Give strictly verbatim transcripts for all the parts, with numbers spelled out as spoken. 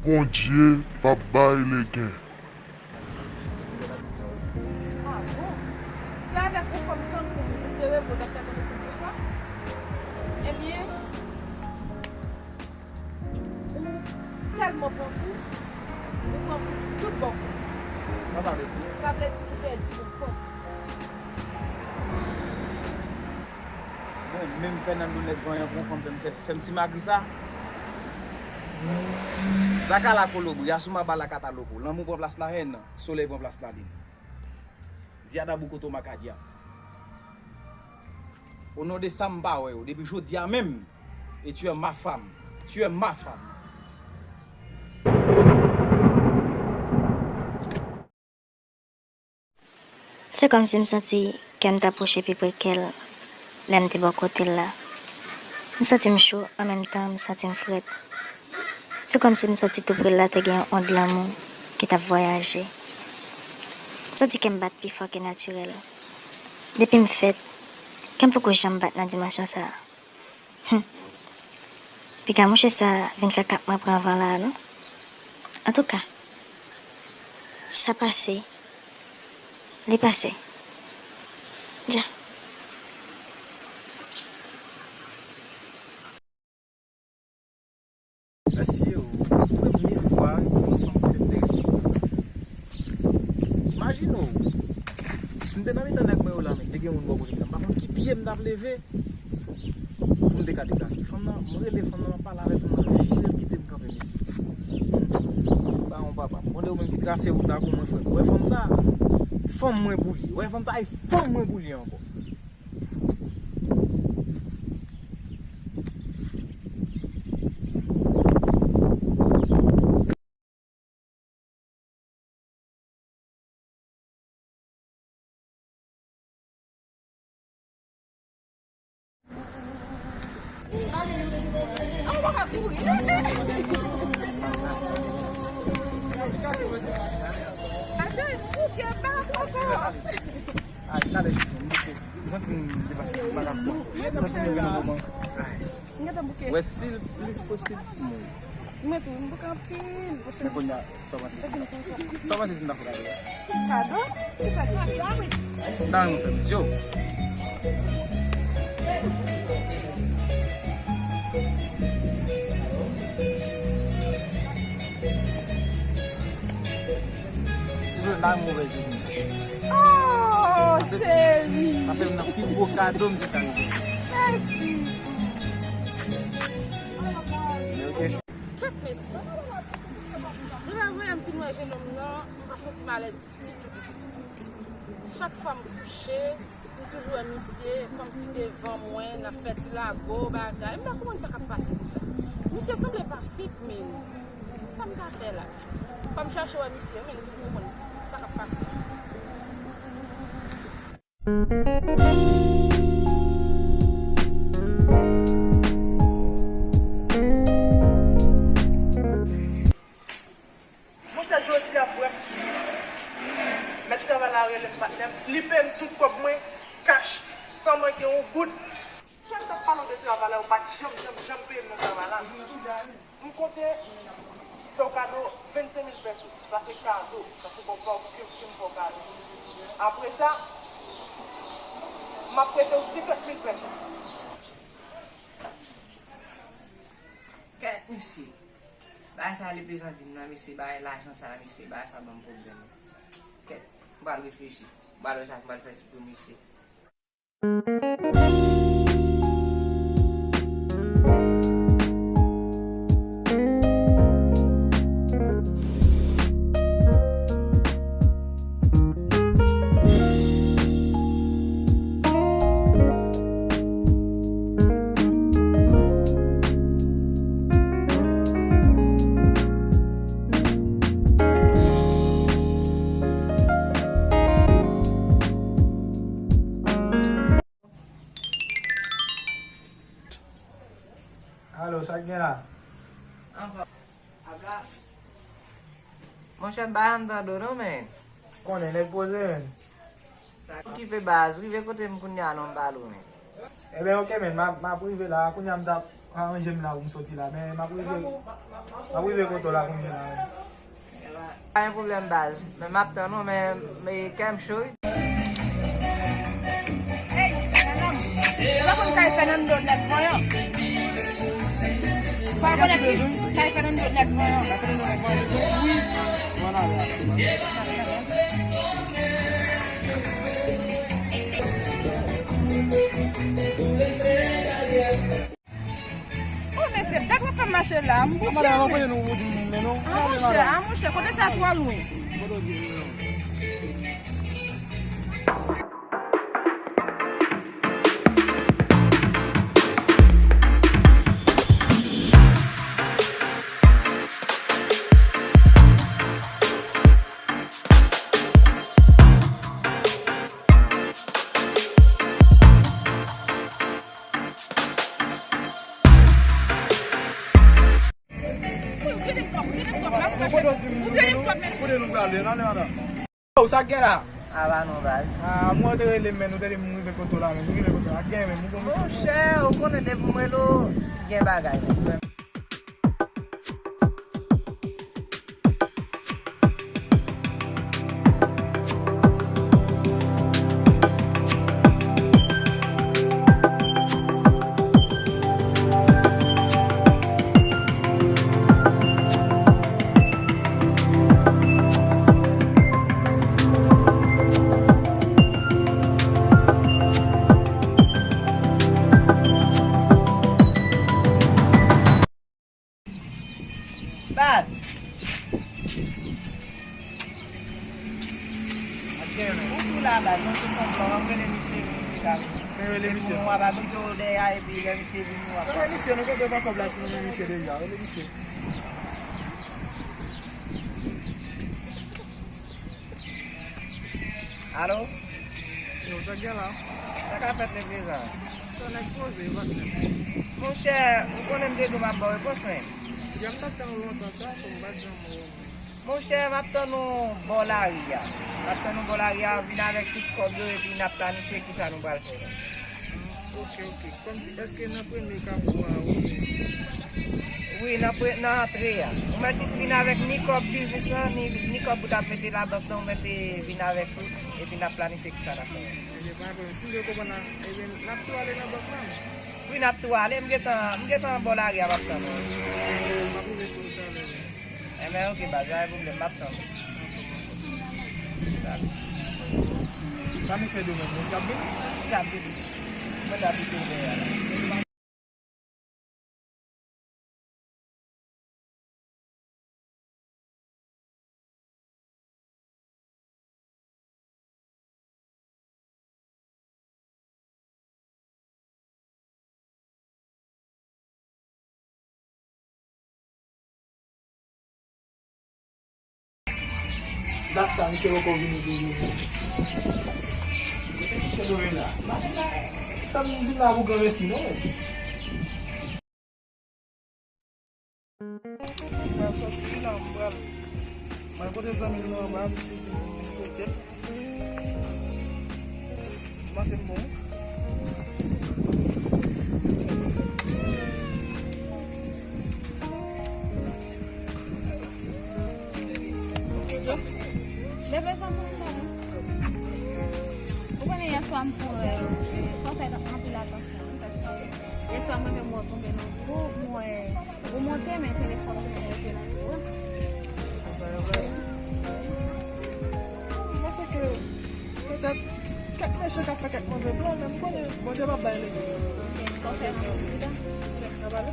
Bondye p ap bay legen. Ah bon? Se avèk yon fanm tankou m ou te reve w t ap fè konesans oswa? Ebyen, ou tèlman pran kou, ou pran kou tout bò kou. Sa sa vle di? Sa vle di ou pèdi bon sans ou. Mwen menm Fernando nèg vanyan pou yon fanm fè m fè, fè m simagri sa. Zaka la kolobri, asuma ba la kataloko. Lanmou pran plas lahèn, solèy pran plas lalin. Ziada bukoto makadia. O non de sa m pa wè w, depi jodi a menm, e tu es ma femme. Tu es ma femme. Se kòmsi m santi kè m t apwoche pi pre kè l lè m te bò kote l la. M santi m cho, an menm tan, m santi m frèt. Se kòmsi m santi tou pre l la te gen yon ond lanmou ki t ap vwayaje. M santi kè m bat pi fò ke natirèl. Depi m fèt, kè m poko janm bat nan dimansyon sa a. Hum. Piga mouche sa vin fè kap mwen pran van la a non. Antouka, sa pase, li pase. Dja. Mesye o, premye fwa yon fanm fè m te eksplike sa. Imajine w, si m te nan mitan nèg mwen yo la, men te gen moun bò kote m nan, m pa konn ki pye m t ap leve pou m te ka deplase. Fanm nan, m rele fanm nan, m ap pale avè fanm nan, l vire l kite m kanpe, mesye. Bawon papa, m konn se ou menm ki trase wout la pou mwen, frè m. Ou wè fanm sa? Fanm mwen pou li. Ou wè fanm sa, e fanm mwen pou li ankò. Wè si l plis posib pou mwen. Mwen tou, m bouke anpil. Men kounye a, sa w panse si m ta fè kado? Kado? Ki kado? M ta renmen fè m yo. Si w vle, m ta renmen ouvè je m. Oh, cheri! Pase m nan pi gwo kado m te ka rive. Mèsi. Kèt mesye. Depi avanyè m fin wè jenòm nan, m pa santi m alèz ditou. Chak fwa m kouche, m toujou wè misye kòmsi devan mwen, n ap fè ti lago, bagay. M pa konprann sa k ap pase konsa. Misye sanble pa senp, men sa m ka fè la? Fò m chache wè misye, men m pa konprann sa k ap pase. Monchè, jodi a, frè m, mèt travay la rele m, patnè m, li peye m tout kòb mwen, kach, san manke yon goud. Chèf t ap pale w de travay la, yo pa t janm, janm, janm peye m nan travay la. M konte fè w kado vennsenk mil pèso. Sa se kado. Sa se bon pa w ke, ke m fè w kado. Apre sa, m ap prete w senkant mil pèso. Kèt, mesye. Bagay sa reprezante m nan, mesye. Bagay lajan sa, mesye. Bagay sa ban m pwoblèm. Kèt, m pral reflechi. M pral wè sa m pral fè pou misye. Alo, sa k gen la? Monchè, m pa janm tande w non, men. Konnen nèg poze, men. Okipe baz, rive kote m kounye a non, m pale w, men. Ebyen, oke, men, m ap, m ap rive la. Kounye a m t ap, Pa ranje m la pou m soti la, men m ap rive, m ap rive kote w la kounye a la. Pa gen pwoblèm, baz. Men m ap tann ou, men, men kè m cho wi. Hey, madanm, ou pa konn kay Fernando nèg vanyan? Ou pa konn kay Fernando nèg vanyan? Oh, mesye, gad wè fè m mache la, m bouke wi. A, monchè, a, monchè, kote sa twò lwen. Ou kote w di m nou, nou, kote nou prale, nan, nan, nan. Yo, sa k gen la? Ava non, baz. Ah, mwen te rele m, men nou te di m rive kote w la, men nou rive kote w la. Gen, men nou gon mesye. Monchè, ou konnen depi m rele w, gen bagay, men. Baz. Ou tou la, baz, non, se fon blan, w ap rele misye vin, li ka vin. Men rele misye. Epi mwen ap abite w dèyè a, epi lè misye vin, nou ap. Men rele misye, nou konprann kòb la, si nou men misye deja, rele misye. Alo? Yo, sa k gen la? Sa ka fèt, legliz la? Sa nèg poze, yo pa t fè. Monchè, ou konnen m te di w m ap ba w repons, men. Jan m t ap tann ou lontan sa, fò m pa t janm wè w. Monchè, m ap tann ou bò lari a. M ap tann ou bò lari a, vin avèk tout kòb yo, epi n ap planifye kisa nou pral fè la. Ok, ok. Kòmsi, èske nan premye kapo a, ou menm? Wi, nan pre-, nan antre a. Ou mèt vin avèk ni kòb biznis lan, ni, ni kòb ou t ap mete labank lan, ou mèt vin avèk tout, epi n ap planifye kisa n ap fè. Ebyen, pa gen pwoblèm. Si m byen konprann la, ebyen, n ap tou ale nan bank lan? Wi, n ap tou ale. M gentan, m gentan bò lari a, m ap tann ou. M ap rive sou ou talè. Enben, ok, baz, pa gen pwoblèm, m ap tann ou. Dakò. Sa misye di w menm, misye ap vini? Misye ap vini. Mwen t ap vini dèyè a la. Dat sa, misye poko vini toujou. Kote misye dwe la? Sa m vin la pou granmesi, non? Mwen sòti la, m pral, mwen kote zanmi m nan anba, misye di m kote l. M panse m bon. Bebe, sa m bon, non? Ou konnen yè swa m fè yon rèv, sa fè anpil atansyon. Yè swa mwen menm mwen tonbe nan twou, mwen, ou monte men telefòn mwen rete nan twou. Konsa yo vle. Mwen panse ke petèt kèk mechan k ap fè kèk move plan, men m konnen Bondye p ap bay lege. Ok, fò fè nan pridan. N ap ale.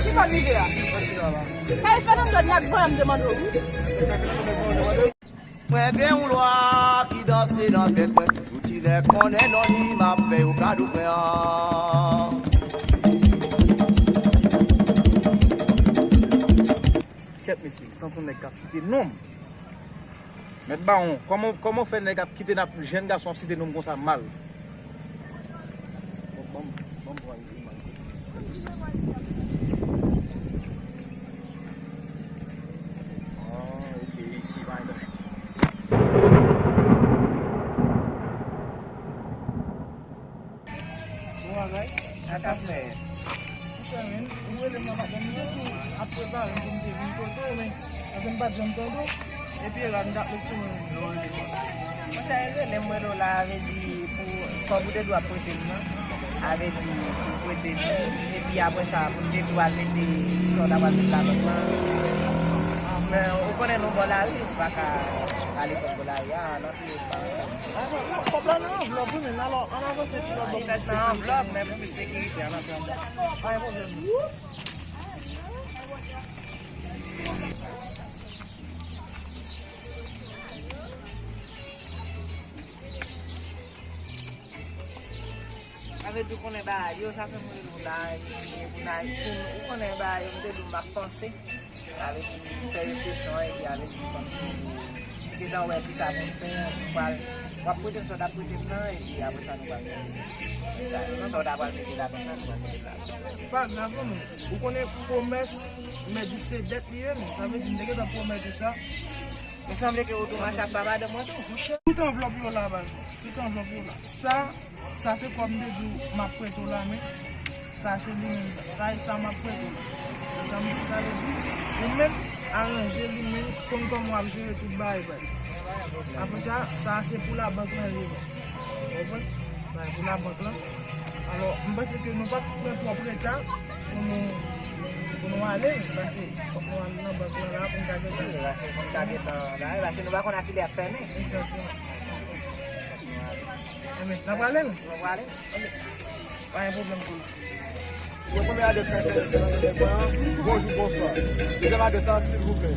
Ki pa rive a? Kay Fernando nèg voye m demande w wi. Mwen gen yon lwa ki danse nan tèt mwen. Yon ti nèg konnen non li, m ap fè yo kado mwen an. Kèt mesye, m santi yon nèg k ap site non m. Mèt Bawon, kòman, kòman w fè nèg ap kite n ap jèn gason ap site non m konsa mal? Bon, ban m, ban m pran imaj. Ah, ok, isi, pa gen danje. Bon bagay. Sa k ap fèt? Monchè, men, ou rele m nan maten, m te tou ap prepare m pou m te vin kote w, men, paske m pa t janm tande w. Epi, Eran t ap met sou mwen. Monchè, e rele m, rele w la, a vle di, pou kòb ou te dwe ap prete m nan, a vle di, pou prete m, epi apre sa, pou m te dwe al mete sa w ta pral mete labank lan. Men, ou konnen nou bò lari, ou pa ka ale kòb bò lari a, nan piye pa. Kòb la nan anvlòp, wi, men alò, ann avanse pi lòt bò pou sekirite. Anvlòp, men pou sekirite, ann avanse anvlòp. Pa gen pwoblèm. Sa vle di, ou konnen bagay yo, sa fè m rele w la, epi pou n al, pou, ou konnen bagay yo, m te di w m ap panse. Sa vle di, m fè refleksyon, epi avèk li kòmsi, m gentan wè kisa pou m fè, m pral, w ap prete m sa w t ap prete m nan, epi apre sa, nou pral mete sa, sa w ta pral mete labank lan, nou pral mete labank. Pa grav non, men ou konnen pwomès, men di se dèt li ye, non. Sa vle di, m te gentan pwomèt ou sa. Men sanble ke ou tou mache ak papa de mwen tou. Tout anvlòp yo la, baz mwen. Tout anvlòp yo la. Sa, sa se kòb m te di w m ap prete w la, men sa se li menm sa. Sa e sa m ap prete w la. Sa m di w sa vle di, ou menm aranje li menm, konn kòman w ap jere tout bagay, baz. Apre sa, sa se pou labank lan li ye. Ou konprann? Sa e pou labank lan. Alò, m panse ke nou p ap pran twòp reta pou nou, pou nou ale, paske fòk nou al nan bank lan la pou n ka gentan. Wi, paske pou n ka gentan la, paske nou pa konn a kilè y ap fèmen. Egzakteman. Enben, n ap prale, wi? Nou prale. Ok. Pa gen pwoblèm pou nou. Mwen premye adrès mwen fè nan nèg mwen an. Bonjou, bonswa. Dezyèm adrès la, silvouplè.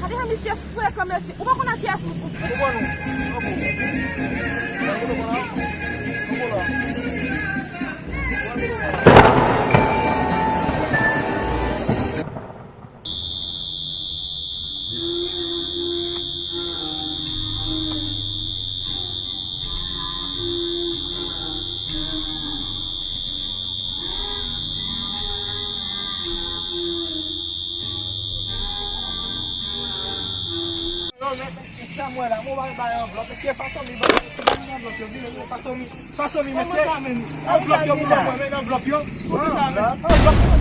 Gade yon misye frekan, mesye. Ou pa konn a kiyès ou. Ou konn nou. Ou konn la. Ou konn la. Yo, men, sa m wè la, mwen pa bay anvlòp, mesye, fason mi bay anvlòp yo, vin, fason mi, fason mi, mesye. Anvlòp yo, pou mwen, men anvlòp yo. Poukisa, men? Anvlòp.